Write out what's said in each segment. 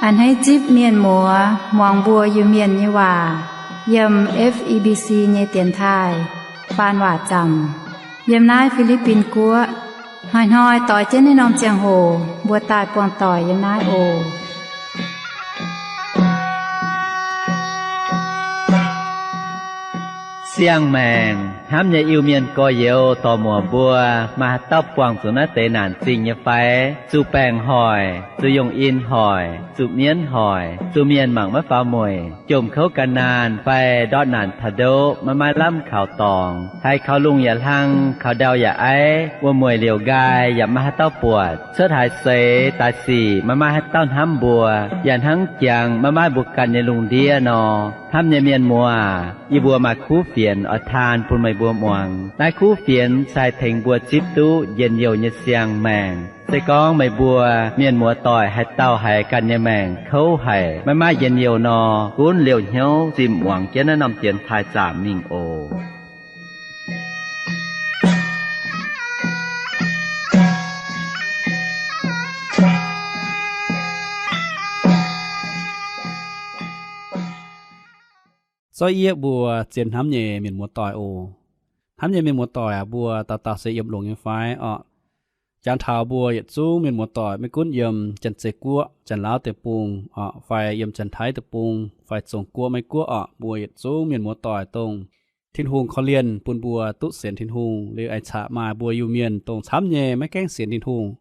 A'hneiv zipv mienh muoz muangx mbuo Iu-Mienh nyei waac yiem F E B C nyei dienx taaih faan waac zaamc yiem naaiv Fi^li^bin Guoqv. Hnoi-hnoi doix jienv naaiv norm ziangh hoc mbuo daaih buangh doic yiem naaiv oc. Siang-maengc hnamv nyei Iu-Mienh gorx-youz dorc-muoc mbuo, maaih haaix dauh buangh zuqc naaiv deix naanc zingh nyei fai? Zuqc baengc hoic, zuqc yungh in hoic, zuqc mienv hoic, zuqc mienh mangc maiv faaux mueic, jomc kouv gan naanh fai ndortv naanc taux ndoqv maiv maaih lamh kaux dorngx, haiz kaux lungh yaac hlang, kaux ndau yaac aiv, wuom-mueic liouc nqaai yaac maiv maaih haaix dauh buatc, cuotv haaix seix daaih sic maiv maaih haaix dauh hnamv mbuo, yaac hnangv jangx maiv maaih mbuo ganh nyei lungh ndiev nor. Hnamv nyei mienh muoz, yie mbuo maaih kuv fienx oix taan bun meih mbuo muangx. Naaiv kuv fienx se haih tengx mbuo zipv duqv njien-youh nyei siang-maengc. Se gorngv meih mbuo mienh muoz-doic haaix dauh haiz ganh nyei maengc kouv haic, maiv maaih njien-youh nor, gunv liouh hnyouv zimh muangx jienv naaiv norm dienx taaih zaamc mingh oc. Zorqv yie mbuo zien hnamv nyei mienh muoz-doic oc. Hnamv nyei mienh muoz-doic aac, mbuo dauh dauh se yiem longx nyei fai orqc? Jangx taux mbuo yietc zungv mienh muoz-doic, maiv gunv yiem Janx-Zei Guoqv, Janx-Laauv Deic-Bung orqc, fai yiem Janx-Taiv Deic-Bung, fai Zong-Guoqv, Meiv-Guoqv orqc, mbuo yietc zungv mienh muoz-doic dongh Tin-Hungh korv-lienh bun mbuo duqv sienx Tin-Hungh liuz, aengx caqv maaih mbuo Iu-Mienh dongh camv nyei maiv gaengh sienx Tin-Hungh.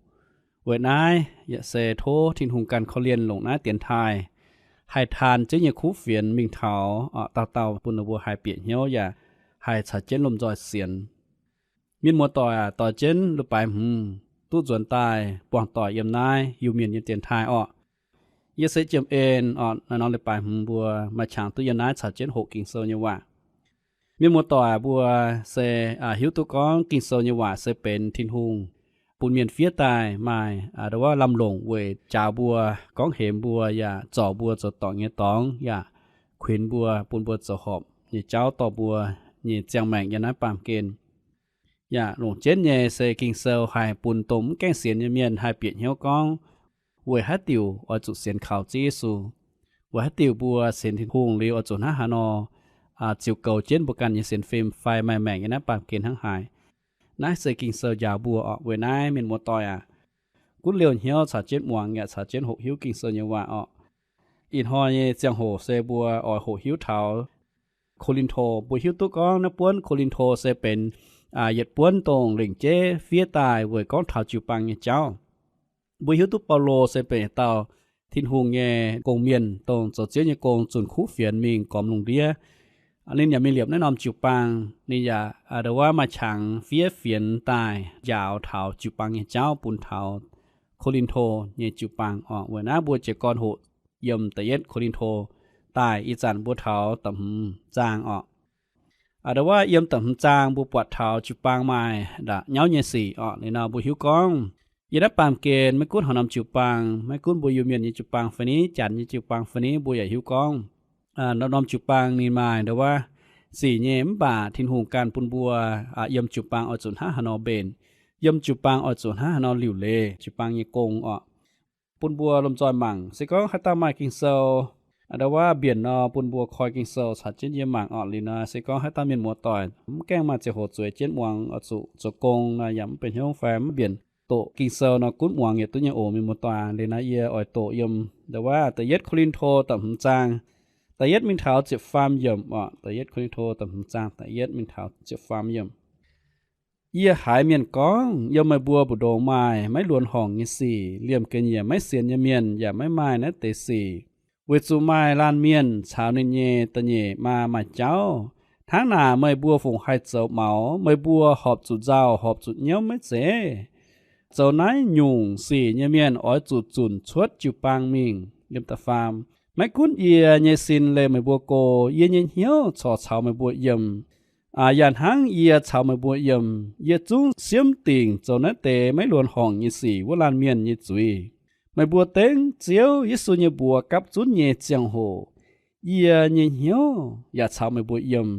Weic naaiv yaac se tov Tin-Hungh ganh korv-lienh longc naaiv dienx taaih haih taan jienv nyei kuv fienx mingh taux dauh dauh bun ninh mbuo haih bieqc hnyouv yaac haih caux jienv lomh nzoih sienx. Mienh muoz-doic aac, doix jienv leiz-baaix hmz duqv nzuonx daaih buangh doic yiem naaiv Iu-Mienh nyei dienx taaih orqc. Yie se Jiem En orqc. Naaiv norm leiz-baaix hmz mbuo maaih qangx duqv yiem naaiv caux jienv hoqc Ging-Sou nyei waac. Mienh muoz-doic aac, mbuo se hiuv duqv gorngv Ging-Sou nyei waac se benx Tin-Hungh bun mienh fiev daaih maaih ndo wuov lamh longc weic njaaux mbuo, gorngv hemx mbuo, yaac zorc mbuo zoux dorngc nyei dorngx, yaac kuinx mbuo, bun mbuo zoux horpc nyei jauv dorh mbuo nyei ziangh maengc yiem naaiv baamh gen. Yaac longc jienv nyei se Ging-Sou haih bun dongh mv gaengh sienx nyei mienh haih bieqc hnyouv gorngv weic haaix diuc oix zuqc sienx kaux Ziouv Yesu, weic haaix diuc mbuo sienx Tin-Hungh liuz oix zuqc hnangv haaix nor ziux goux jienv mbuo ganh nyei sienx fim fai maaih maengc yiem naaiv baamh gen hnangv haaix. Naaiv se Ging-Sou njaaux mbuo orqc. Weic naaiv mienh muoz-doic aac, gunv liouh hnyouv caux jienv muangx yaac caux jienv hoqc hiuv Ging-Sou nyei waac orqc. Ih hnoi nyei ziangh hoc se mbuo oix hoqc hiuv taux Ko^lin^to. Mbuo hiuv duqv gorngv naaiv buonv Ko^lin^to se benx yietc buonv dongh lengc jeiv fiev daaih weic gorngv taux jiu-baang nyei jauv. Mbuo hiuv duqv Baulo se benx dauh Tin-Hungh nyei gong-mienh, dongh zoux Ziouv nyei gong, zunh kuv fienx mingh gormx lungh ndiev. Ninh yaac mingh liepc naaiv norm jiu-baang. Ninh yaac ndo wuov maaih qangx fiev fienx daaih njaaux taux jiu-baang nyei jauv bun taux Ko^lin^to nyei jiu-baang orqc. Weic naaiv mbuo jiez gorn hoqc yiem da'yietv Ko^lin^to daaih. Ih zanc mbuo taux da'hmz zaang orqc. Ndo wuov yiem da'hmz zaang mbuo buatc taux jiu-baang maaih nda'nyauv nyei sic orqc. Liuz nor mbuo hiuv gorngv yiem naaiv baamh gen maiv gunv haaix norm jiu-baang, maiv gunv mbuo Iu-Mienh nyei jiu-baang fai ni, Janx nyei jiu-baang fai ni, mbuo yaac hiuv gorngv norm-norm jiu-baang ninh maaih ndo wuov sic nyei. Mv baac Tin-Hungh ganh bun mbuo yiem jiu-baang oix zuqc hnangv haaix nor mbenc, yiem jiu-baang oix zuqc hnangv haaix nor liuc leiz jiu-baang nyei gong orqc. Bun mbuo lomh nzoih mangc, se gorngv haaix dauh maaih Ging-Sou ndo wuov mbienc nor, bun mbuo koi Ging-Sou caux jienv yiem mangc orqc. Liuz nor se gorngv haaix dauh mienh muoz-doic mv gaengh maaih ziangh hoc zueiz jienv muangx, oix zuqc zoux gong nor yaac mv benx hnyouv fai mv mbienc, doqc Ging-Sou nor gunv muangx yietc duqv nyei oc, mienh muoz-doic. Liuz nor yie oix doqc yiem ndo wuov da'yietv Ko^lin^to da'hmz zaang da'yietv mingh taux ziepc faam yiemc orqc. Da'yietv Ko^lin^to da'hmz zaang da'yietv mingh taux ziepc faam yiemc. Yie haiz mienh gorngv, yiem meih mbuo mbu'ndongx maaih maiv luonx horngc nyei sic. Liemh ga'nyiec maiv sienx nyei mienh yaac maiv maaih naaiv deix sic, weic zuqc maaih laanh mienh caux ninh nyei da'nyeic maa maaih jauv. Hnangv naaic meih mbuo fungc haih zoux maux? Meih mbuo horpc zuqc nzauh, horpc zuqc nyiemv maiv zeiz? Zoux naaiv nyungc sic nyei mienh oix zuqc zunc cuotv jiu-baang mingh. Yiem da'faam, maiv gunv yie nyei sin leih meih mbuo go, yie nyei hnyouv corc caux meih mbuo yiem. Yaac hnangv yie caux meih mbuo yiem, yie zungv siemv dingc zoux naaiv deix maiv luonx horngc nyei sic wuov laanh mienh nyei zuiz. Meih mbuo dengv Ziouv Yesu nyei mbuox gapv zunv nyei ziangh hoc, yie nyei hnyouv yaac caux meih mbuo yiem.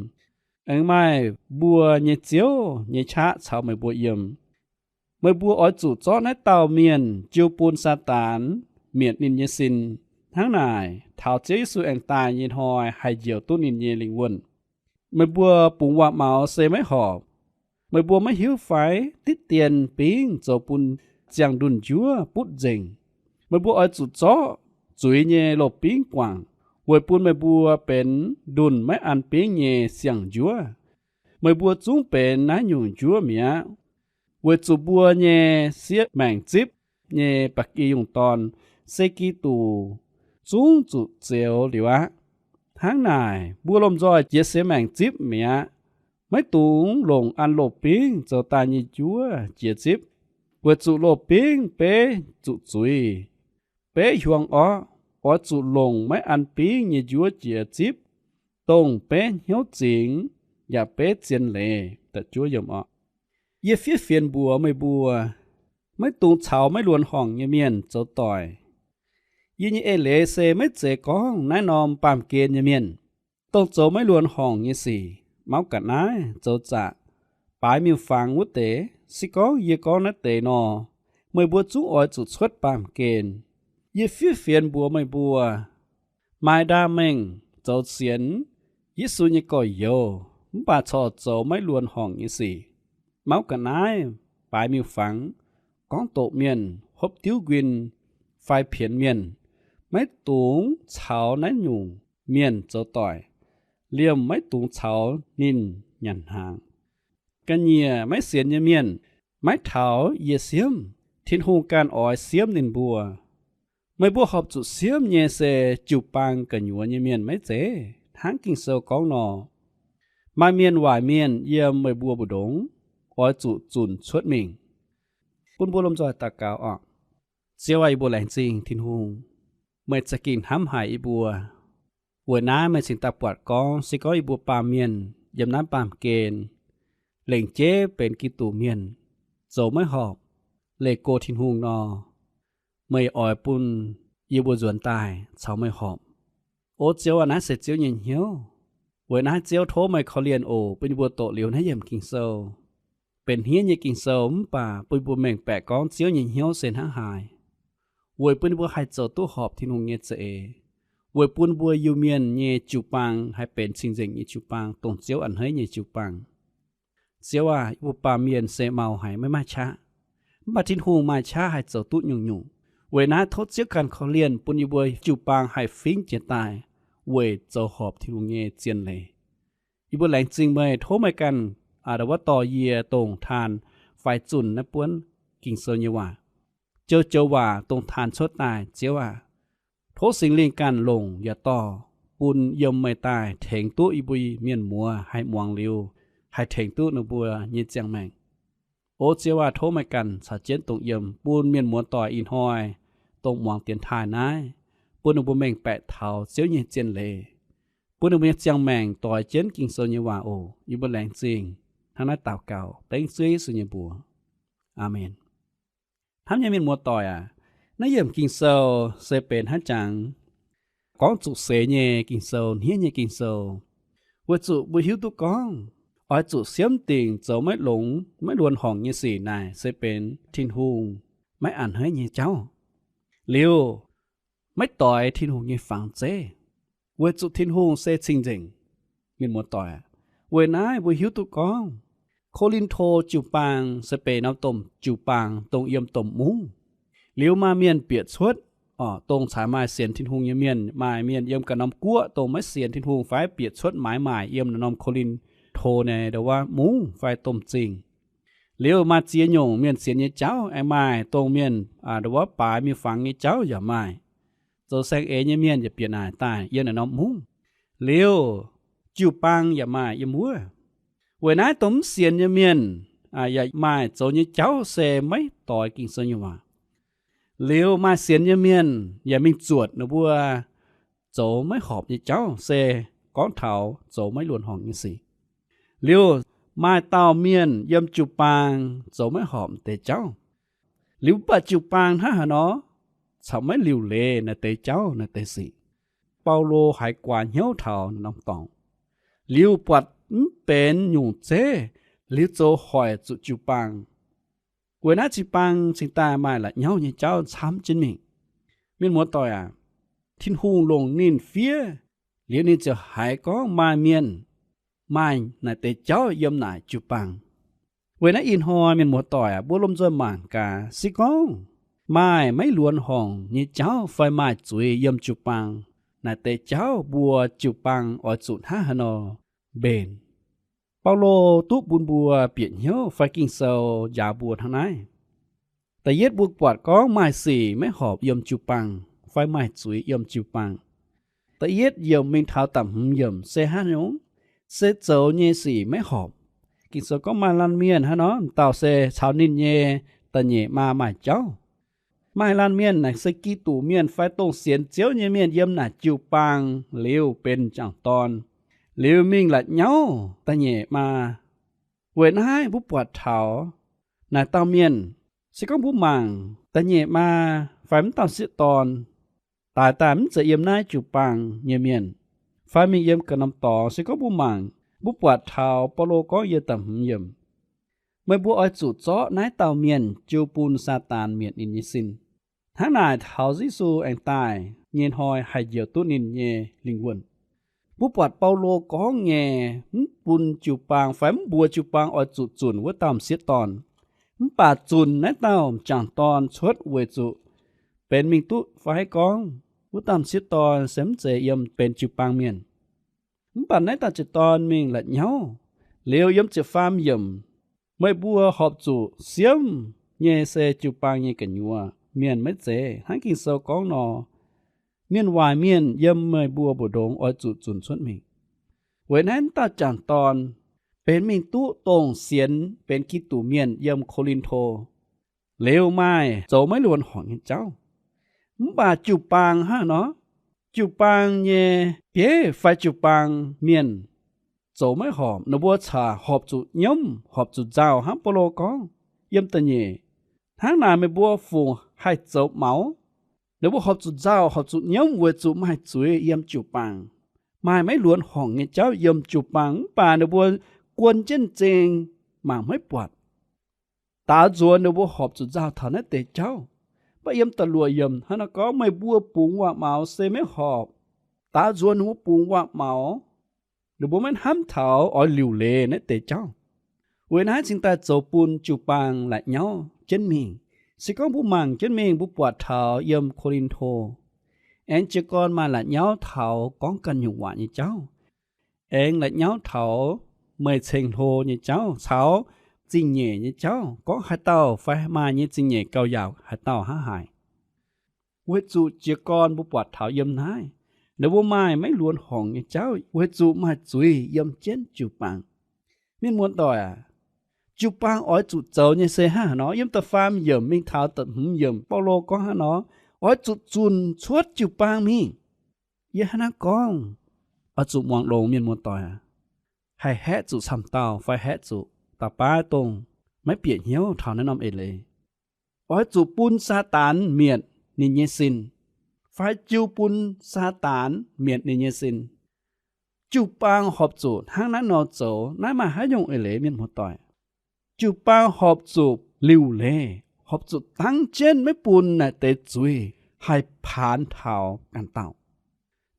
Aengx maaih mbuo nyei Ziouv nyei qaqv caux meih mbuo yiem. Meih mbuo oix zuqc zorqv naaiv dauh mienh jiu bun Saadaan mietc ninh nyei sin. Hnangv naaic, taux Ziouv Yesu aengx daaih nyei hnoi haih njoux duqv ninh nyei lingh wuonh. Meih mbuo bungx waac-maux se maiv horpc. Meih mbuo maiv hiuv fai? Diqv dien bingv zoux bun ziangh ndunh njuov butv nzengc. Meih mbuo oix zuqc zorqv zuiz nyei loz-bingv guangc, weic bun meih mbuo benx ndunh maiv an bingv nyei siang-njuov. Meih mbuo zungv benx naaiv nyungc njuov mi'aqv. Weic zuqc mbuo nyei siev maengc zipv nyei ba'gi yungh dorn se Giduc, zungv zuqc zioux liuz aqv. Hnangv naaic, mbuo lomh nzoih jiex siev maengc zipv mi'aqv. Maiv dungx longc an loz-bingv zoux daaih nyei njuov jiex zipv, weic zuqc loz-bingv beiv zuqc zuiz, beiv hiuang orqv. Oix zuqc longc maiv an bingv nyei njuov jiex zipv, dongh beiv hnyouv zingx yaac beiv zien leiz. Yie fiev fienx mbuox meih mbuo, maiv dungx caux maiv luonx horngc nyei mienh zoux doic. Yie nyei eix leiz se maiv zeiz gorngv naaiv norm baamh gen nyei mienh, dongh zoux maiv luonx horngc nyei sic, mauv ga'naaiv, zoux zaqc, baaix miuc-fangx wuov deix. Se gorngv yie gorngv naaiv deix nor, meih mbuo zungv oix zuqc cuotv baamh gen. Yie fiev fienx mbuox meih mbuo, maaih ndaam mengh zoux sienx Yesu nyei gorx-youz mv baac corc zoux maiv luonx horngc nyei sic, mauv ga'naaiv, baaix miuc-fangx, gorngv doqc mienh, hopv diuv nquin, fai pienx mienh. Maiv dungx caux naaiv nyungc mienh zoux doic. Liemh maiv dungx caux ninh nyanc hnaangx. Ga'nyiec maiv sienx nyei mienh maiv taux yie siemv. Tin-Hungh ganh oix siemv ninh mbuo. Meih mbuo horpc zuqc siemv nyei se jiu-baang gu'nyuoz nyei mienh maiv zeiz? Hnangv Ging-Sou gorngv nor, maaih mienh waaic mienh yiem meih mbuo mbu'ndongx oix zuqc zunc cuotv mingh. Bun mbuo lomh nzoih daux gaux oc. Ziouv aac, yie mbuo laengz zingh Tin-Hungh, meih za'gengh hnamv haic yie mbuo. Weic naaiv meih cingx daaih buatc gorngv se gorngv yie mbuo baamh mienh yiem naaiv baamh gen lengc jeiv benx Giduc mienh, zoux maiv horpc, leih go Tin-Hungh nor, meih oix bun yie mbuo nzuonx daaih caux meih horpc. O Ziouv aac, naaiv se Ziouv nyei hnyouv. Weic naaiv Ziouv tov meih korv-lienh oc, bun yie mbuo doqc liuz naaiv yiemc Ging-Sou, benx hniev nyei Ging-Sou mv baac bun yie mbuo mengh baeqc gorngv Ziouv nyei hnyouv se hnangv haaix, weic bun yie mbuo haih zoux duqv horpc Tin-Hungh nyei za'eix, weic bun mbuo Iu-Mienh nyei jiu-baang haih benx cing-nzengc nyei jiu-baang, dongh Ziouv a'hneiv nyei jiu-baang. Ziouv aac, yie mbuo baamh mienh se mau haic, maiv maaih qaqv. Mv baac Tin-Hungh maaih qaqv haih zoux duqv nyungc-nyungc. Weic naaiv tov Ziouv ganh korv-lienh bun yie mbuo jiu-baang haih fingv jiez daaih weic zoux horpc Tin-Hungh nyei zien leiz. Yie mbuo laengz zingh meih, tov meih ganh a'ndau wuov dorh yie dongh taanh fai zunh naaiv buonv Ging-Sou nyei waac, joux-joux waac dongh taanh cuotv daaih. Ziouv aac, tov Singx Lingh ganh longc yaac dorh bun yiem meih daaih tengx duqv yie mbuo mienh muoz haih muangx liuz, haih tengx duqv ninh mbuo nyei ziangh maengc. O Ziouv aac, tov meih ganh caux jienv dongh yiem bun mienh muoz doic ih hnoi dongh muangx dienx taaih naaiv, bun ninh mbuo mengh baeqc taux Ziouv nyei zien leiz, bun ninh mbuo nyei ziangh maengc doix jienv Ging-Sou nyei waac oc. Yie mbuo laengz zingh hnangv naaiv daux gaux dengv Ziouv Yesu nyei mbuox. Aamen. Hnamv nyei mienh muoz doic aac, naaiv yiemc Ging-Sou se benx hnangv jangx gorngv zuqc seix nyei Ging-Sou, hniev nyei Ging-Sou, weic zuqc mbuo hiuv duqv gorngv oix zuqc siemv dingc zoux maiv longx maiv luonx horngc nyei sic naaic se benx Tin-Hungh maiv a'hneiv nyei jauv. Liuz, maiv doix Tin-Hungh nyei fangx zeiv, weic zuqc Tin-Hungh se cing-nzengc. Mienh muoz doic aac, weic naaiv mbuo hiuv duqv gorngv Ko^lin^to jiu-baang se benx norm domh jiu-baang dongh yiem domh mungv. Liuz maaih mienh bieqc cuotv, oc, dongh caaix maaih sienx Tin-Hungh nyei mienh, maaih mienh yiem ganh norm guoqv dongh maiv sienx Tin-Hungh fai bieqc cuotv maaiz maaic yiem norm Ko^lin^to nyei ndo wuov mungv fai domh zingh. Liuz maaih ziex nyungc mienh sienx nyei jauv aengx maaih, dongh mienh ndo wuov baaix miuc-fangx nyei jauv yaac maaih. Zoux saeng-eix nyei mienh yaac bieqc naaic daaih yiem naaic norm mungv. Liuz jiu-baang yaac maaih yiem wuov. Weic naaiv dongh mv sienx nyei mienh yaac maaih zoux nyei jauv se maiv doix Ging-Sou nyei waac. Liuz maaih sienx nyei mienh yaac mingh zuotc ninh mbuo zoux maiv horpc nyei jauv, se gorngv taux zoux maiv luonx horngc nyei sic. Liuz maaih dauh mienh yiem jiu-baang zoux maiv horpc deix jauv. Liuz mv baac jiu-baang hnangv haaix nor caux maiv liuc leiz naaiv deix jauv naaiv deix sic. Baulo haiz guaax hnyouv taux naaiv norm dorngx, liuz buatc mv benx nyungc zeiv, liuz zoux hoic zuqc jiu-baang. Weic naaiv jiu-baang cingx daaih maaih la'nyauv nyei jauv camv jienv mingh. Mienh muoz doic aac, Tin-Hungh longc ninh fiev, liuz ninh ziouc haiz gorngv maaih mienh maaih naaic deix jauv yiem naaic jiu-baang. Weic naaiv ih hnoi mienh muoz-doic aac, mbuo lomh nzoih mangc gaax, se gorngv maaih maiv luonx horngc nyei jauv fai maaih zuiz yiem jiu-baang, naaic deix jauv mbuo jiu-baang oix zuqc hnangv haaix nor mbenc. Baulo duqv bun mbuo bieqc hnyouv fai Ging-Sou njaaux mbuo hnangv naaiv. Da'yietv mbuo buatc gorngv maaih sic maiv horpc yiem jiu-baang fai maaih zuiz yiem jiu-baang. Da'yietv yiemc mingh taux da'hmz yiemc se hnangv nyungc, se zoux nyei sic maiv horpc. Ging-Sou gorngv maaih laanh mienh hnangv nor, dauh se caux ninh nyei da'nyeic maa maaih jauv. Maaih laanh mienh naaic se Giduc mienh fai dongh sienx Ziouv nyei mienh yiem naaic jiu-baang liuz benx m'jangc dorn, liuz mingh la'nyauv da'nyeic maa. Weic naaiv mbuo buatc taux naaic dauh mienh, se gorngv mbuo mangc da'nyeic maa fai m'dauh sieqv dorn daaih daaih mv zeiz yiem naaiv jiu-baang nyei mienh, fai mingh yiem ga'norm dorngx, se gorngv mbuo mangc, mbuo buatc taux Baulo gorngv yiem da'hmz yiemc, meih mbuo oix zuqc zorqv naaiv dauh mienh jiu bun Saadaan mietc ninh nyei sin. Hnangv naaic taux Yesu aengx daaih nyei hnoi haih njoux duqv ninh nyei lingh wuonh. Mbuo buatc Baulo gorngv nyei, mv bun jiu-baang fai mv mbuox jiu-baang oix zuqc zunc wuov dauh m'sieqv dorn. Mv baac zunc naaiv dauh m'jangc dorn cuotv weic zuqc benx mingh duqv fai gorngv wuov dauh m'sieqv dorn se mv zeiz yiem benx jiu-baang mienh. Mv baac naaiv dauh m'sieqv dorn mingh la'nyauv. Liuz yiem ziepc faam yiemc, meih mbuo horpc zuqc siemv nyei se jiu-baang nyei gu'nyuoz, mienh maiv zeiz. Hnangv Ging-Sou gorngv nor, mienh waaic mienh yiem meih mbuo mbu'ndongx oix zuqc zunc cuotv mingh. Weic naaiv dauh m'jangc dorn benx mingh duqv dongh sienx benx Giduc mienh yiem Ko^lin^to liuz maaih zoux maiv luonx horngc nyei jauv. Mv baac jiu-baang hnangv nor, jiu-baang nyei bieiv fai jiu-baang mienh zoux maiv horpc, ninh mbuo corc horpc zuqc nyiemv, horpc zuqc nzauh hnangv Baulo gorngv yiem da'nyeic. Hnangv naaic meih mbuo fungc haih zoux maux? Ninh mbuo horpc zuqc nzauh, horpc zuqc nyiemv weic zuqc maaih zuiz yiem jiu-baang, maaih maiv luonx horngc nyei jauv yiem jiu-baang, mv baac ninh mbuo guon jienv zingh mangc maiv buatc. Daaux nzuonx ninh mbuo horpc zuqc nzauh taux naaiv deix jauv. Mv baac yiem da'luoqc yiemc hnangv naaiv gorngv, meih mbuo bungx waac-maux se maiv horpc. Daaux nzuonx ninh mbuo bungx waac-maux, ninh mbuo maiv hnamv taux oix liuc leiz naaiv deix jauv. Weic naaiv cingx daaih zoux bun jiu-baang la'nyauv jienv mingh. Se gorngv mbuo mangc jienv mingh, mbuo buatc taux yiem Ko^lin^to, aengx jiez gorn maaih la'nyauv taux gorngv ganh nyungc waac nyei jauv. Aengx la'nyauv taux meih ceng-hlo nyei jauv caux zingh nyeic nyei jauv, gorngv haaix dauh fai maaih nyei zingh nyeic gauh yaauc haaix dauh hnangv haaix. Weic zuqc jiez gorn mbuo buatc taux yiem naaiv, ninh mbuo maaih maiv luonx horngc nyei jauv weic zuqc maaih zuiz yiem jienv jiu-baang. Mienh muoz-doic aac, jiu-baang oix zuqc zoux nyei se hnangv haaix nor? Yiem da'faam yiemc mingh taux da'hmz yiemc, Baulo gorngv hnangv nor, oix zuqc zunc cuotv jiu-baang mingh. Yie hnangv naaiv gorngv, oix zuqc muangx longx mienh muoz-doic aac. Haih haeqv zuqc camv dauh fai haeqv zuqc dauh baav dongh maiv bieqc hnyouv taux naaiv norm eix leiz. Oix zuqc bun Saadaan mietc ninh nyei sin, fai jiu bun Saadaan mietc ninh nyei sin. Jiu-baang horpc zuqc hnangv naaiv nor zoux. Naaiv maaih haaix nyungc eix leiz mienh muoz-doic? Jiu-baang horpc zuqc liuc leiz, horpc zuqc dangv jienv maiv bun naaic deix zuiz haih paanx taux ganh dauh.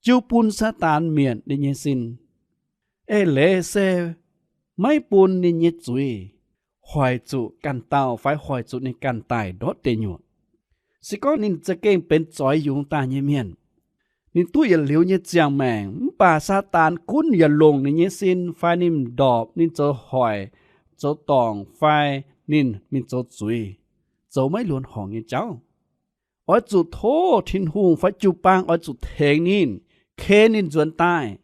Jiu bun Saadaan mietc ninh nyei sin. Eix leiz se maiv bun ninh nyei zuiz hoic zuqc ganh dauh fai hoic zuqc ninh ganh daic ndortv deic nyuoqc. Se gorngv ninh za'gengh benx zoix yungz daaih nyei mienh, ninh duqv yietc liuz nyei ziangh maengc, mv baac Saadaan gunv yaac longc ninh nyei sin fai ninh m'ndorpc ninh zoux hoic, zoux dorngc fai ninh mingh zoux zuiz, zoux maiv luonx horngc nyei jauv. Oix zuqc tov Tin-Hungh fai jiu-baang oix zuqc tengx ninh, ken ninh nzuonx daaih.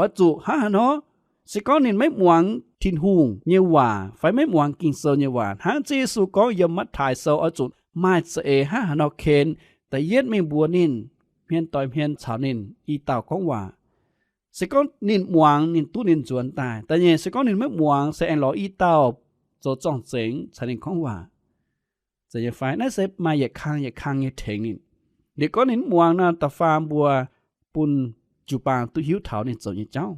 Oix zuqc hnangv haaix nor? Se gorngv ninh maiv muangx Tin-Hungh nyei waac fai maiv muangx Ging-Sou nyei waac, hnangv Ziouv Yesu gorngv yiem Matv^taai Sou, oix zuqc maaih za'eix hnangv haaix nor ken. Da'yietv mingh mbuox ninh, hmien doix hmien caux ninh i dauh gorngv waac. Se gorngv ninh muangx, ninh duqv ninh nzuonx daaih. Da'nyeic, se gorngv ninh maiv muangx, se aengx lorz i dauh zoux zorng-zengx caux ninh gorngv waac. Zeiz nyei fai? Naaiv se maaih yietc kang yietc kang nyei tengx ninh. Liuz gorngv ninh mv muangx nor, da'faam mbuo bun jiu-baang duqv hiuv taux ninh zoux nyei jauv.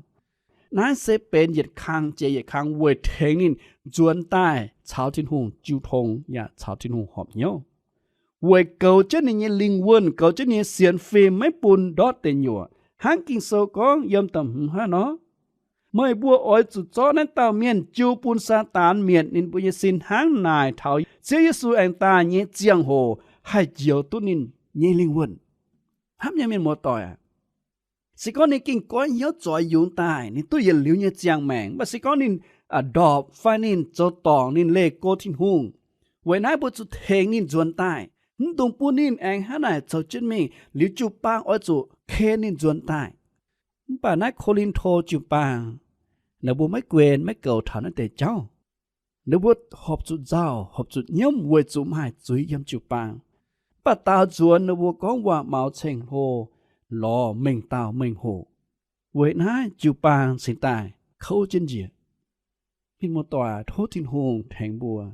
Naaiv se benx yietc kang jiex yietc kang weic tengx ninh nzuonx daaih caux Tin-Hungh jiu tong yaac caux Tin-Hungh horpc hnyouv. weic goux jienv ninh nyei lingh wuonh, goux jienv ninh nyei sienx fim, maiv bun ndortv deic nyuoqc. Hnangv Ging-Sou gorngv yiem da'hmz hnangv nor, meih mbuo oix zuqc zorqv naaiv dauh mienh jiu bun Saadaan mietc ninh mbuo nyei sin hnangv naaic taux Ziouv Yesu aengx daaih nyei ziangh hoc haih njoux duqv ninh nyei lingh wuonh. Hnamv nyei mienh muoz-doic aac, se gorngv ninh gengh goiv hnyouv zoix yungz daaih, ninh duqv yietc liuz nyei ziangh maengc, mv baac se gorngv ninh ndorpc fai ninh zoux dorngc, ninh leih go Tin-Hungh, weic naaiv mbuo zuqc tengx ninh nzuonx daaih. Mv dungx bun ninh aengx hnangv naaic zoux jienv mingh. Liuz jiu-baang oix zuqc ken ninh nzuonx daaih. Mv baac naaiv Ko^lin^to jiu-baang, ninh mbuo maiv guen maiv goux taux naaiv deix jauv. Ninh mbuo horpc zuqc nzauh, horpc zuqc nyiemv weic zuqc maaih zuiz yiem jiu-baang. Mv baac daaux nzuonx ninh mbuo gorngv waac-maux ceng-hlo, lorz mengh dauh mengh hoc. Weic naaiv jiu-baang cingx daaih kouv jienv njiec. Mienh muoz-doic, tov Tin-Hungh tengx mbuo.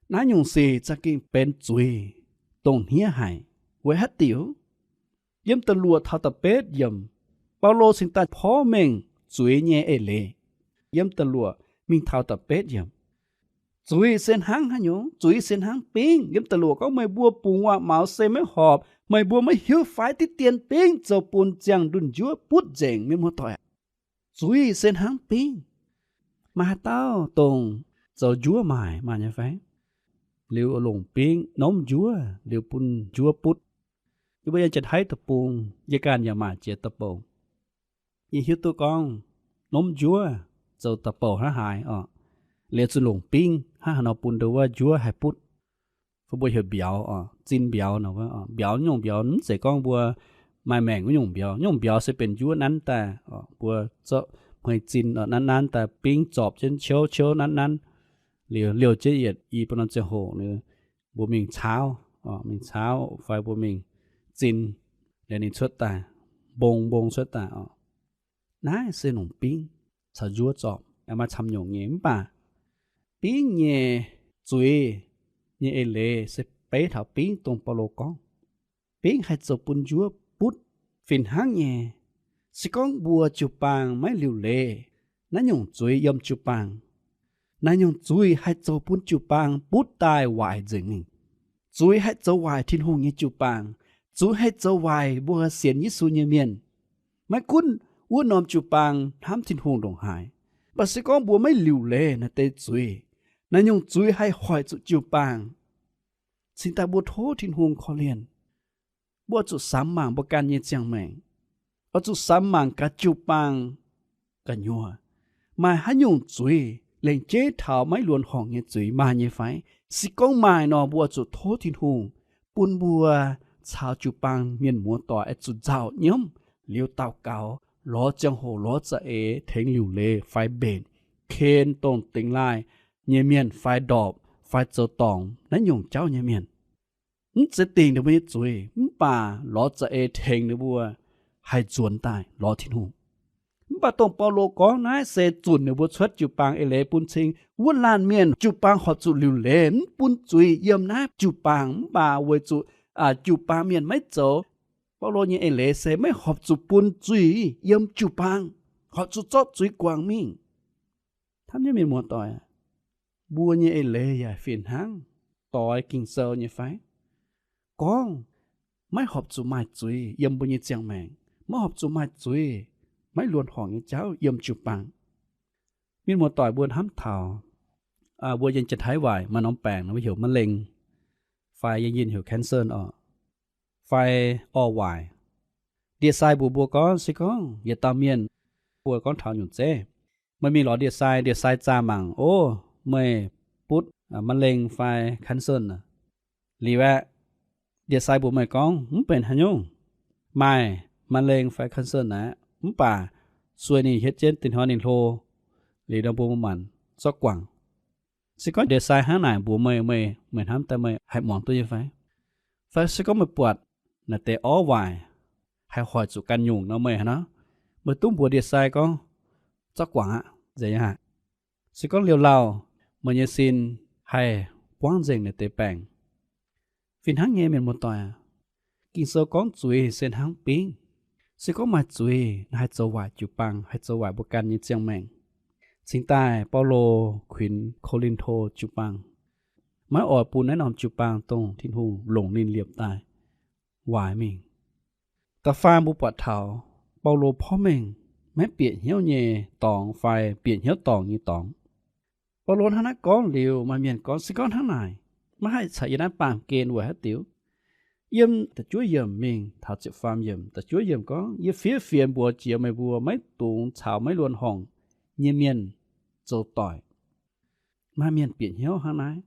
Naaiv nyungc sic za'gengh benx zuiz dongh hniev haic. Weic haaix diuc? Yiem da'luoqc taux da'betv yiemc, Baulo cingx daaih porv mengh zuiz nyei eix leiz. Yiem da'luoqc mingh taux da'betv yiemc. Zuiz se hnangv haaix nyungc? Zuiz se hnangv bingv. Yiem da'luoqc gorngv, meih mbuo bungx waac-maux se maiv horpc. Meih mbuo maiv hiuv fai diqv dien bingv zoux bun ziangh ndunh njuov butv nzengc. Mienh muoz-doic, zuiz se hnangv bingv. Maaih haaix dauh dongh zoux njuov maaic maaih nyei fai? Liuz longc bingv nomv njuov, liuz bun njuov butv. Yie mbuo yiem Janx-Taiv deic-bung, yie ganh yaac maaic jiex da'bouc. Yie hiuv duqv gorngv nomv njuov zoux da'bouc hnangv haaix oc. Liuz zuqc longc bingv hnangv haaix nor bun ndau wuov njuov haih butv. Fai mbuo heuc mbiauz oc, zin mbiauz nor. Mbiauz nyungc mbiauz mv zeiz gorngv mbuo maaih maengc wuov nyungc mbiauz. Nyungc mbiauz se benx njuov nanv daaih, mbuo zorqv hmei zin nanv nanv daaih, bingv zorpc jienv ciouv ciouv nanv nanv, liuz liouh jienv yietc i bun norm ziangh hoc, mbuo mingh caauv, mingh caauv fai mbuo mingh zin, liuz ninh cuotv daaih, mbong mbong cuotv daaih oc. Naaiv se longc bingv caux njuov zorpc, maaih camv nyungc nyei. Mv baac bingv nyei zuiz nyei eix leiz se beiv taux bingv dongh Baulo gorngv, bingv haih zoux bun njuov butv. Fih hnangv nyei, se gorngv mbuo jiu-baang maiv liuc leiz naaiv nyungc zuiz yiem jiu-baang, naaiv nyungc zuiz haih zoux bun jiu-baang butv daaih waaic nzengc mingh. Zuiz haih zoux waaic Tin-Hungh nyei jiu-baang. Zuiz haih zoux waaic mbuo sienx Yesu nyei mienh. Maiv gunv wuov norm jiu-baang hnamv Tin-Hungh ndongc haaix, mv baac se gorngv mbuo maiv liuc leiz naaiv deix zuiz, naaiv nyungc zuiz haih hoic zuqc jiu-baang. Cingx daaih mbuo tov Tin-Hungh korv-lienh. Mbuo oix zuqc samx mangc mbuo ganh nyei ziangh maengc, oix zuqc samx mangc gaax jiu-baang gu'nyuoz maaih haaix nyungc zuiz, lengc jeiv taux maiv luonx horngc nyei zuiz maaih nyei fai? Se gorngv maaih nor, mbuo oix zuqc tov Tin-Hungh bun mbuo caux jiu-baang mienh muoz-doic oix zuqc nzauh nyiemv, liuz daux gaux, lorz ziangh hoc lorz za'eix tengx liuc leiz fai mbenc, ken dongh dingx laaih nyei mienh fai ndorpc fai zoux dorngc naaiv nyungc jauv nyei mienh. Mv zeiz dingc ninh mbuo nyei zuiz, mv baac lorz za'eix tengx ninh mbuo haih nzuonx daaih lorz Tin-Hungh. Mv baac dongh Baulo gorngv naaiv se zunc ninh mbuo cuotv jiu-baang eix leiz bun cing wuov laanh mienh jiu-baang horpc zuqc liuc leiz, mv bun zuiz yiem naaiv jiu-baang. Mv baac weic zuqc jiu-baang mienh maiv zoux, Baulo nyei eix leiz se maiv horpc zuqc bun zuiz yiem jiu-baang, horpc zuqc zorqv zuiz guangc mingh. Hnamv nyei mienh muoz-doic, mbuo nyei eix leiz yaac fih hnangv doix Ging-Sou nyei fai? Gorngv maiv horpc zuqc maaih zuiz yiem mbuo nyei ziangh maengc, maiv horpc zuqc maaih zuiz, maiv luonx horngc nyei jauv yiem jiu-baang. Mienh muoz-doic, mbuo hnamv taux mbuo yiem Janx-Taiv waaic maaih norm baengc nor mbuo heuc มะเร็ง fai yiem Yinh heuc แคนเซอร์ oc, fai orv waaic. Ndie-sai mbuox mbuo gorngv, se gorngv yietc dauh mienh, mbuo gorngv taux nyungc zeiv, meih mingh lorz ndie-sai, ndie-sai zaah mangc, ov, meih butv มะเร็ง fai แคนเซอร์ aqv. Liuz aeqv, ndie-sai mbuox meih gorngv mv benx haaix nyungc, maaih มะเร็ง fai แคนเซอร์ aqv, mv baac sueih ninh hietv jienv dinh hnoi ninh hlo, liuz nor mbuo mv maanc zorqv guangc. Se gorngv ndie-sai hnangv naaic mbuox meih, meih, meih hnamv daaih meih haih muangx duqv nyei fai? Fai se gorngv meih buatc naaic deix orv waaic haih hoic zuqc ganh nyungc nor, meih haaix nor, meih duqv mbuox ndie-sai gorngv, zorqv guangc aqv, nzengc aqv. Se gorngv liouh lauh, meih nyei sin haih buangv nzengc naaic deix baengc. Fih hnangv nyei, mienh muoz-doic aac, Ging-Sou gorngv zuiz se hnangv bingv. Se gorngv maaih zuiz, haih zoux waaic jiu-baang, haih zoux waaic mbuo ganh nyei ziangh maengc. Cingx daaih Baulo kuinx Ko^lin^to jiu-baang, maiv oix bun naaiv norm jiu-baang dongh Tin-Hungh longc ninh liepc daaih waaic mingh. Da'faam mbuo buatc taux Baulo porv mengh maiv bieqc hnyouv nyei dorngx fai bieqc hnyouv dorngc nyei dorngx. Baulo hnangv naaiv gorngv liuz, maaih mienh gorngv, se gorngv hnangv naaic, maiv haih caux yie naaiv baamh gen weic haaix diuc? Yiem da'juov yiemc mingh taux ziepc faam yiemc, da'juov yiemc gorngv, yie fiev fienx mbuox jiex meih mbuo, maiv dungx caux maiv luonx horngc nyei mienh zoux doic. Maaih mienh bieqc hnyouv hnangv naaiv.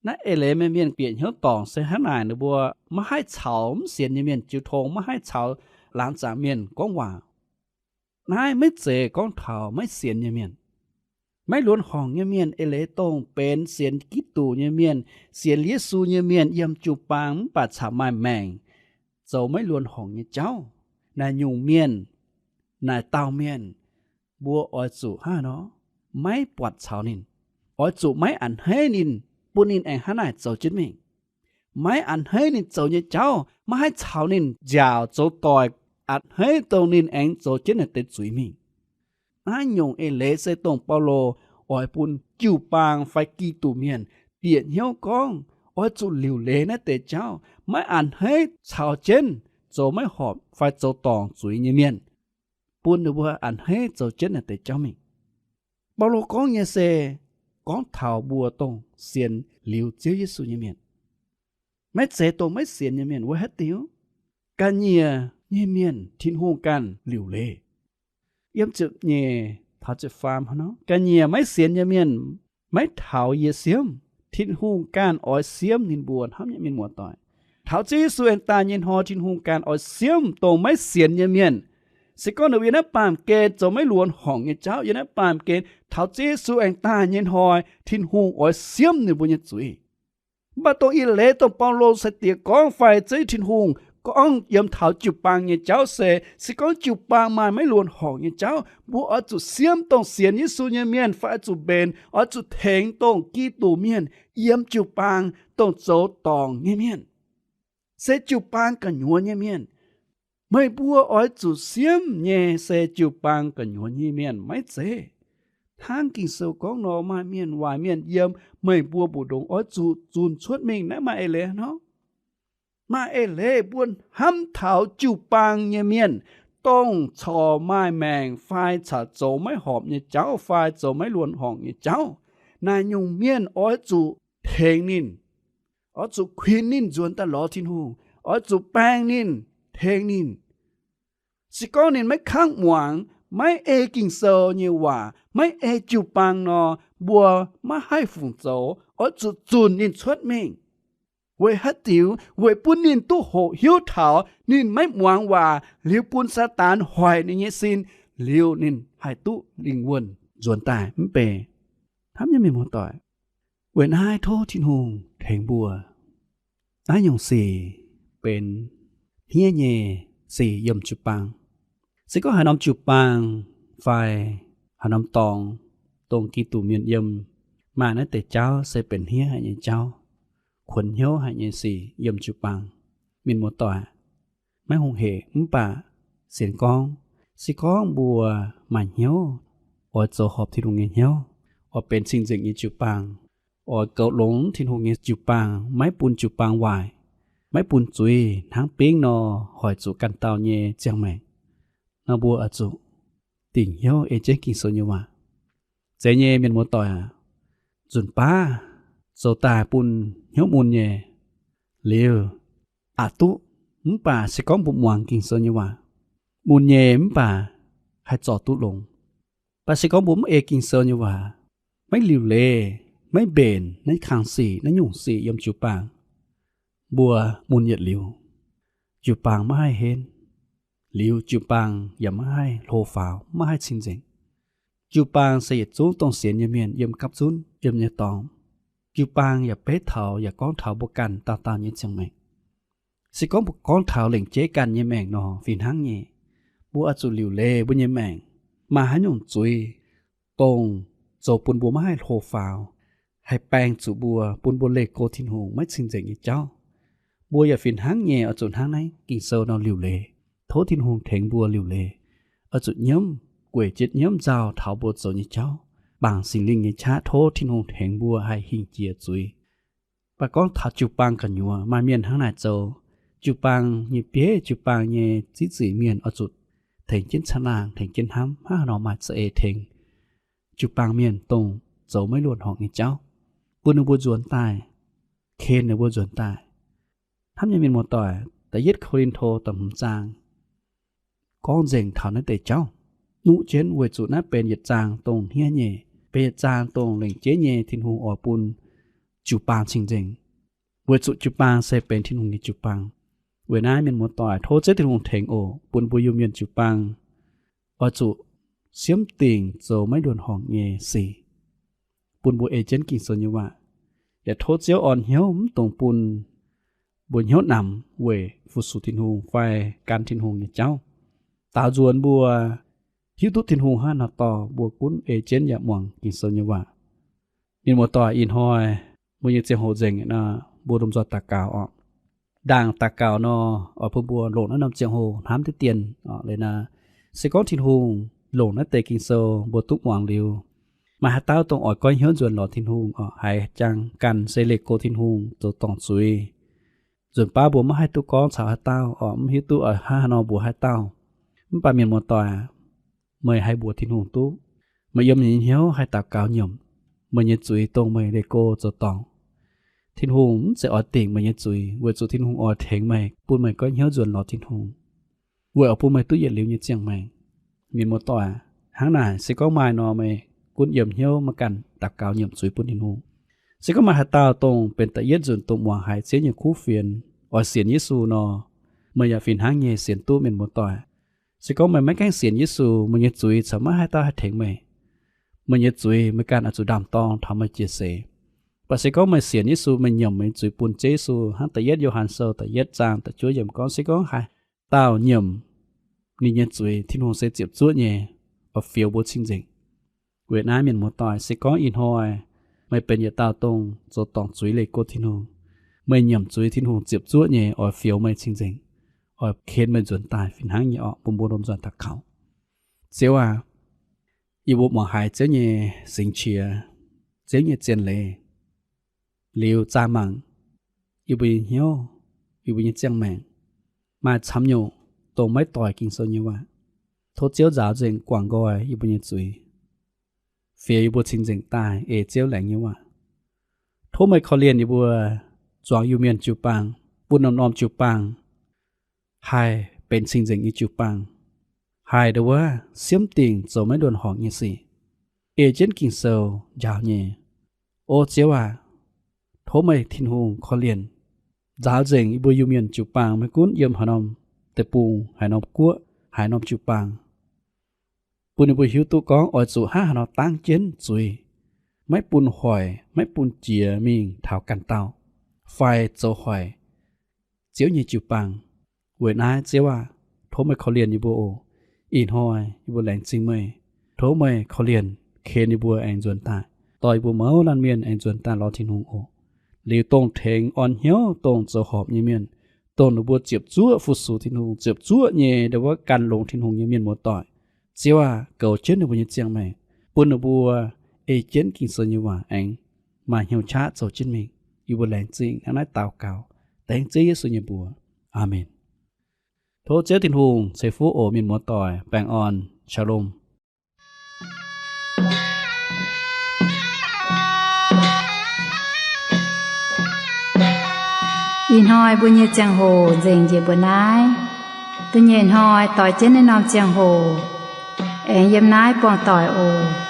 Naaiv eix leiz maaih mienh bieqc hnyouv dorngc se hnangv naaic, ninh mbuo maiv haih caux mv sienx nyei mienh jiu tong, maiv haih caux laangz zaangc mienh gorngv waac. Naaiv maiv zeiz gorngv taux maiv sienx nyei mienh. Maiv luonx horngc nyei mienh eix leiz dongh benx sienx Giduc nyei mienh, sienx Yesu nyei mienh yiem jiu-baang mv baac caux maaih maengc zoux maiv luonx horngc nyei jauv. Naaiv nyungc mienh, naaic dauh mienh, mbuo oix zuqc hnangv nor, maiv buatc caux ninh. Oix zuqc maiv a'hneiv ninh, bun ninh aengx hnangv naaic zoux jienv mingh. Maiv a'hneiv ninh zoux nyei jauv, maiv haih caux ninh nziaauc zoux doic, a'hneiv dongh ninh aengx zoux jienv naaic deix zuiz mingh. Naaiv nyungc eix leiz se dongh Baulo oix bun jiu-baang fai Giduc mienh bieqc hnyouv gorngv, oix zuqc liuc leiz naaiv deix jauv, maiv a'hneiv caux jienv zoux maiv horpc fai zoux dorngc zuiz nyei mienh, bun ninh mbuo a'hneiv zoux jienv naaiv deix jauv mingh. Baulo gorngv nyei se gorngv taux mbuo dongh sienx liuz Ziouv Yesu nyei mienh. Maiv zeiz dongh maiv sienx nyei mienh. Weic haaix diuc? Ga'nyiec nyei mienh Tin-Hungh ganh liuc leiz. Yiem ziepc nyeic taux ziepc faam hnangv nor, ga'nyiec maiv sienx nyei mienh maiv taux yie siemv. Tin-Hungh ganh oix siemv ninh mbuo hnamv nyei mienh muoz-doic. Taux Ziouv Yesu aengx daaih nyei hnoi, Tin-Hungh ganh oix siemv dongh maiv sienx nyei mienh. Se gorngv ninh mbuo yiem naaiv baamh gen zoux maiv luonx horngc nyei jauv, yiem naaiv baamh gen taux Ziouv Yesu aengx daaih nyei hnoi, Tin-Hungh oix siemv ninh mbuo nyei zuiz. Mv baac dongh eix leiz dongh Baulo sai-diex gorngv fai Ziouv Tin-Hungh gorngv yiem taux jiu-baang nyei jauv se, se gorngv jiu-baang maaih maiv luonx horngc nyei jauv, mbuo oix zuqc siemv dongh sienx Yesu nyei mienh fai oix zuqc mbenc, oix zuqc tengx dongh Giduc mienh yiem jiu-baang dongh zoux dorngc nyei mienh, se jiu-baang gu'nyuoz nyei mienh. Meih mbuo oix zuqc siemv nyei se jiu-baang gu'nyuoz nyei mienh, maiv zeiz hnangv Ging-Sou gorngv nor, maaih mienh waaic mienh yiem meih mbuo mbu'ndongx, oix zuqc zunh cuotv mingh. Naaiv maaih eix leiz nor. Maaih eix leiz mbuo hnamv taux jiu-baang nyei mienh, dongh corc maaih maengc fai caux zoux maiv horpc nyei jauv fai zoux maiv luonx horngc nyei jauv. Naaiv nyungc mienh oix zuqc tengx ninh, oix zuqc kuinx ninh nzuonx daaih lorz Tin-Hungh, oix zuqc baeng ninh, tengx ninh. Se gorngv ninh maiv kangv muangx, maiv ei Ging-Sou nyei waac, maiv ei jiu-baang nor, mbuo maiv haih fungc zoux. Oix zuqc zunc ninh cuotv mingh. Weic haaix diuc? Weic bun ninh duqv hoqc hiuv taux ninh maiv muangx waac liuz bun Saadaan hoic ninh nyei sin, liuz ninh haih duqv lingh wuonh nzuonx daaih mv bei. Hnamv nyei mienh muoz-doic, weic naaiv tov Tin-Hungh tengx mbuo. Naaiv nyungc sic benx hniev nyei sic yiem jiu-baang. Se gorngv haaix norm jiu-baang fai haaix norm dorngx, dongh Giduc mienh yiem, maaih naaiv deix jauv se benx hniev haic nyei jauv, kuonx hnyouv haic nyei sic yiem jiu-baang. Mienh muoz-doic, maiv hungh hec mv baac sienx gorngv, se gorngv mbuo maaih hnyouv oix zoux horpc Tin-Hungh nyei hnyouv, oix benx cing-nzengc nyei jiu-baang, oix goux longx Tin-Hungh nyei jiu-baang, maiv bun jiu-baang waaic, maiv bun zuiz hnangv bingv nor hoic zuqc ganh dauh nyei ziangh maengc, nor mbuo oix zuqc dingc hnyouv ei jienv Ging-Sou nyei waac. Zeiz nyei mienh muoz-doic aac, nzunc baav zoux daaih bun hnyouv mun nyei liuz, aqc duqv, mv baac se gorngv mbuo muangx Ging-Sou nyei waac, mun nyei mv baac haih zorc duqv longx. Mv baac se gorngv mbuo mv ei Ging-Sou nyei waac, maiv liuc leiz, maiv mbenc naaiv kang sic, naaiv nyungc sic yiem jiu-baang, mbuo mun yietc liuz, jiu-baang maiv haih henv, liuz jiu-baang yaac maiv haih hlo faaux, maiv haih cing-nzengc. Jiu-baang se yietc zungv dongh sienx nyei mienh yiem gapv zunv yiem nyei dorngx. Jiu-baang yaac beiv taux yaac gorngv taux mbuo ganh dauh dauh nyei ziangh maengc. Se gorngv mbuo gorngv taux lengc jeiv ganh nyei maengc nor, fih hnangv nyei, mbuo oix zuqc liuc leiz mbuo nyei maengc maaih haaix nyungc zuiz, dongh zoux bun mbuo maiv haih hlo faaux, haih baeng zuqc mbuo, bun mbuo leih go Tin-Hungh maiv cing-nzengc nyei jauv. Mbuo yaac fih hnangv nyei oix zuqc hnangv naaiv Ging-Sou nor liuc leiz. Tov Tin-Hungh tengx mbuo liuc leiz, oix zuqc nyiemv, gueic jienv nyiemv nzauh taux mbuo zoux nyei jauv, bangc Singx Lingh nyei qaqv, tov Tin-Hungh tengx mbuo haih hingh jiex zuiz. Mv baac gorngv taux jiu-baang gu'nyuoz maaih mienh hnangv naaic zoux. Jiu-baang nyei bieiv, jiu-baang nyei ziex nzunc mienh oix zuqc tengx jienv caangh laangh, tengx jienv hnamv, hnangv haaix nor maaih za'eix tengx jiu-baang mienh dongh zoux maiv luoqc horngc nyei jauv, bun ninh mbuo nzuonx daaih, ken ninh mbuo nzuonx daaih. Hnamv nyei mienh muoz-doic, da'yietv Ko^lin^to da'hmz zaang gorngv nzengc taux naaiv deix jauv. Nuqv jienv weic zuqc naaiv benx yietc zaang dongh hniev nyei, benx yietc zaang dongh lengc jeiv nyei Tin-Hungh oix bun jiu-baang cing-nzengc, weic zuqc jiu-baang se benx Tin-Hungh nyei jiu-baang. Weic naaiv mienh muoz-doic, tov Ziouv Tin-Hungh tengx oc, bun mbuo Iu-Mienh jiu-baang oix zuqc siemv dingc zoux maiv luoqc horngc nyei sic, bun mbuo ei jienv Ging-Sou nyei waac. Yaac tov Ziouv orn hnyouv mv dungx bun mbuo hnyouv namx weic fu-sux Tin-Hungh fai gan Tin-Hungh nyei jauv. Daaux nzuonx mbuo hiuv duqv Tin-Hungh hnangv haaix nor dorh mbuo gunv ei jienv yaac muangx Ging-Sou nyei waac. Mienh muoz-doic, ih hnoi mbuo nyei ziangh hoc nzengc nor, mbuo lomh nzoih daux gaux oc. Ndaangc daux gaux nor, oix bun mbuo longc naaiv norm ziangh hoc hnamv diqv dien oc. Liuz naaiv, se gorngv Tin-Hungh longc naaiv deix Ging-Sou mbuo duqv muangx liuz, maaih haaix dauh dongh oix goiv hnyouv nzuonx lorz Tin-Hungh oc, haiz jangx ganh se leih go Tin-Hungh zoux dorngc zuiz, nzunc baav mbuo maiv haih duqv gorngv caux haaix dauh oc, mv hiuv duqv oix hnangv haaix nor mbuox haaix dauh. Mv baac mienh muoz-doic, meih haih mbuox Tin-Hungh duqv. Meih yiem meih nyei hnyouv haih daux gaux nyiemc meih nyei zuiz dongh meih leih go zoux dorngc. Tin-Hungh mv zeiz oix dingc meih nyei zuiz, weic zuqc Tin-Hungh oix tengx meih, bun meih goiv hnyouv nzuonx lorz Tin-Hungh, weic oix bun meih duqv yietc liuz nyei ziangh maengc. Mienh muoz-doic, hnangv naaic se gorngv maaih nor, meih gunv yiem hnyouv maiv ganh daux gaux nyiemc zuiz bun Tin-Hungh. Se gorngv maaih haaix dauh dongh benx da'yietv nzunc dongh muangx haiz Ziouv nyei kuv fienx oix sienx Yesu nor, meih yaac fih hnangv nyei sienx duqv, mienh muoz-doic. Se gorngv meih maiv gaengh sienx Yesu, meih nyei zuiz corc maiv haaix dauh haih tengx meih. Meih nyei zuiz meih ganh oix zuqc ndaam-dorng taux meih jiex seix. Mv baac se gorngv meih sienx Yesu, meih nyiemc meih nyei zuiz bun Ziouv Yesu, hnangv da'yietv Yo^han Sou da'yietv zaang da'juov yiemc gorngv, se gorngv haaix dauh nyiemc ninh nyei zuiz, Tin-Hungh se ziepc zuoqv nyei oix fioux mbuo cing-nzengc. Weic naaiv, mienh muoz-doic, se gorngv ih hnoi meih benx yietc dauh dongh zoux dorngc zuiz leih go Tin-Hungh, meih nyiemc zuiz, Tin-Hungh ziepc zuoqv nyei oix fioux meih cing-nzengc, oix ken meih nzuonx daaih fih hnangv nyei orqc. Bun mbuo lomh nzoih daux gaux. Ziouv aac, yie mbuo muangx haiz Ziouv nyei singx qiex, Ziouv nyei zien leiz, liuz zaah mangc yie mbuo nyei hnyouv, yie mbuo nyei ziangh maengc maaih camv nyungc dongh maiv doix Ging-Sou nyei waac. Tov Ziouv nzaaux nzengc guangc nqoi yie mbuo nyei zuiz, fioux yie mbuo cing-nzengc daaih ei Ziouv laengz nyei waac. Tov meih korv-lienh yie mbuo zuangx Iu-Mienh jiu-baang, bun norm-norm jiu-baang haih benx cing-nzengc nyei jiu-baang, haih ndongc wuov siemv dingc zoux maiv luonx horngc nyei sic, ei jienv Ging-Sou njaaux nyei. O Ziouv aac, tov meih Tin-Hungh korv-lienh nzaaux nzengc yie mbuo Iu-Mienh jiu-baang, maiv gunv yiem haaix norm deic-bung, haaix norm guoqv, haaix norm jiu-baang, bun ninh mbuo hiuv duqv gorngv oix zuqc hnangv haaix nor dangv jienv zuiz, maiv bun hoic, maiv bun jiex mingh taux ganh dauh fai zoux hoic Ziouv nyei jiu-baang. Weic naaiv Ziouv aac, tov meih korv-lienh yie mbuo oc. Ih hnoi yie mbuo laengz zingh meih. Tov meih korv-lienh ken yie mbuo aengx nzuonx daaih, dorh yie mbuo mouz laanh mienh aengx nzuonx daaih lorz Tin-Hungh oc. Liuz dongh tengx orn hnyouv, dongh zoux horpc nyei mienh, dongh ninh mbuo ziepc zuoqv fu-sux Tin-Hungh, ziepc zuoqv nyei ndongc wuov gan longx Tin-Hungh nyei mienh muoz-doic, Ziouv aac, goux jienv ninh mbuo nyei ziangh maengc, bun ninh mbuo ei jienv Ging-Sou nyei waac aengx maaih hnyouv qaqv zoux jienv mingh. Yie mbuo laengz zingh hnangv naaiv daux gaux dengv Ziouv Yesu nyei mbuox. Aamen. Tov Ziouv Tin-Hungh ceix fuqv oc mienh muoz-doic, baengh orn. Shalom. Ih hnoi mbuo nyei ziangh hoc nzengc njiec mbuo naaiv. Da'nyeic hnoi doix jienv naaiv norm ziangh hoc, aengx yiem naaiv buangh doic oc.